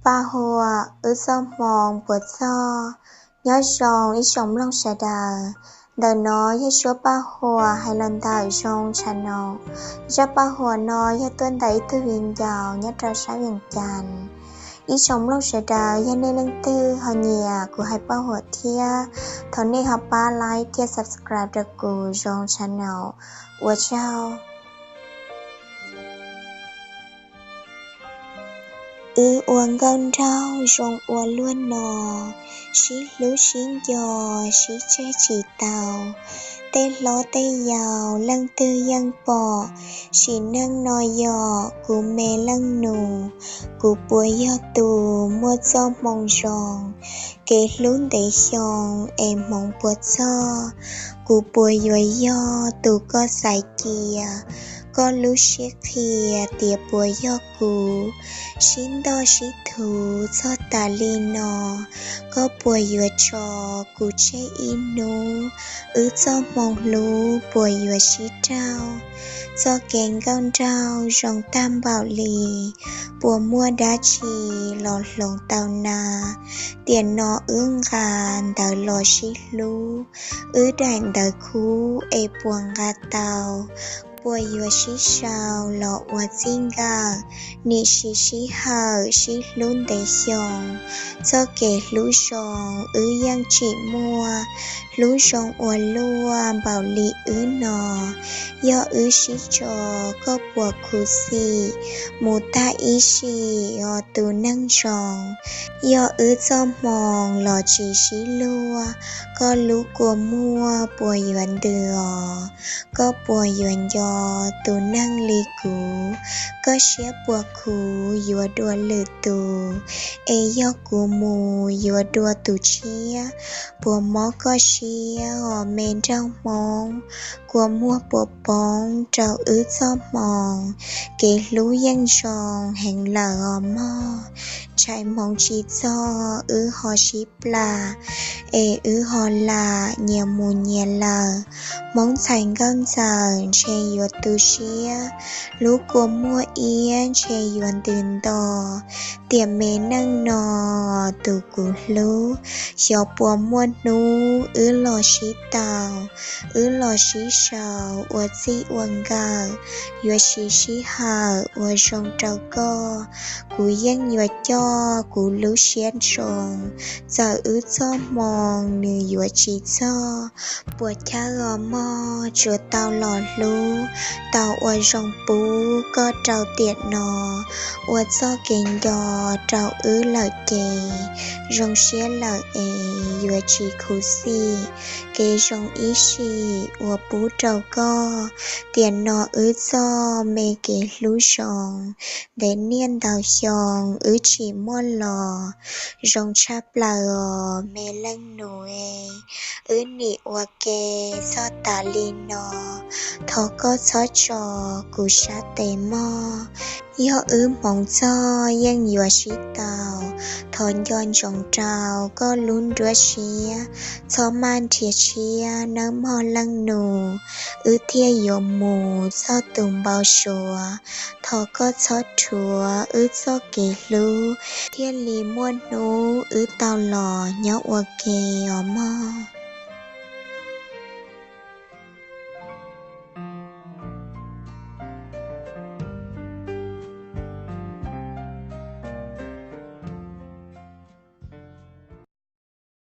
Paj Huam, wb txoj hmoo puas txog? Nyob zoo ib tsoom mloog sawv daws. Ntawm no yog suab Paj Huam hais los ntawm Zoo Channel. Zaj Paj Huam no yog tuaj ntawm ib tug viv ncaus nyob rau sab Vees Cas. Ib tsoom mloog sawv daws, yog nej leej twg ho nyiam kuv hais Paj Huam thiab, thov nej ho pab like thiab subscribe rau kuv Zoo Channel. Ua tsaug. Wb ua nkauj nraug zoo ua luaj no, sib hlub sib nco, sib tseg tsis tau. Tej hlob tej yau leej twg yeej pom, sim neej no yog kuv me leej nus, kuv puas yog tus muaj txoj hmoo zoo, kev hlub ntev xyoo es hmoov puas txog, kuv puas yuav yog tus koj xaiv cia, koj lub siab qhia tias puas yog kuv, sib ntoj sib thuv txog tas li no, koj puas yuav tso kuv tseg ib hnub, wb txoj hmoo hlub puas yuav sib raug, txoj kev nkauj nraug zoo tag npaum li, puas muaj dab tsi los hloov tau na, tiam no wb nqa ntawv los sib hlub, wb daim ntawv khub es puas nqa tau, puas yuav sib sau los ua txij nkawm, nim sis sib hawm sib hlub ntev xyoo, txoj kev hlub zoo wb yeej tsim muaj, hlub zoo ua luaj npaum li wb no, yog wb sib tso koj puas khuv xim, mus tag ib sim os tus neeg zoo, yog wb txoj hmoo los tsis sib luag, koj lub kua muag puas yuav ntws os, koj puas yuav nco tus neeg li kuv, koj siab puas khuv yuav dua lwm tus, es yog kuv mus yuav dua tus tshiab, puas mob koj siab os me nraug Hmoob, kua muag puas poob rau wb txoj hmoo, kev hlub yeej zoo heev lawm os mog, ntshai hmoov tsis txog wb ho sib plam, es wb ho lam nyias mus nyias lawm, Hmoob ntxhais nkauj ntxawm ntshe yuav tu siab, lub kua muag iab ntshe yuav ntws nto, tiam me neej no tus kuv hlub, xyov puas muaj hnub wb los sib tau, wb los sib sau ua txij ua nkawm, yuav sis sib hawm ua zoo rau koj, kuv yeej yuav coj kuv lub siab ntsoov, txawm wb txoj hmoo nws yuav tsis txog, puas chawj os mog tsuas tau los hlub, tau ua zoo pub koj rau tiam no, ua txoj kev nco rau wb lawm ces, zoo siab lawm es yuav tsis khuv xim, kev zoo ib sim uas pub rau koj, tiam no wb txoj me kev hlub zoo, ntev niaj ntau xyoo wb tsim muaj los, zoo tshaj plaws os me leej nus, wb nim ua ke txog tas li no, thov koj txhob tso kuv sab tes mog, yog wb hmoov txog yeej yuav sib tau, thov nco ntsoov rau koj lub nruab siab, txhob maj nrhiav tshiab nawb mog leej nus, wb thiaj yuav mus txog tus npau suav, thov koj txhob rhuav wb txoj kev hlub, thiaj li muaj hnub wb tau los nyob ua ke os mog.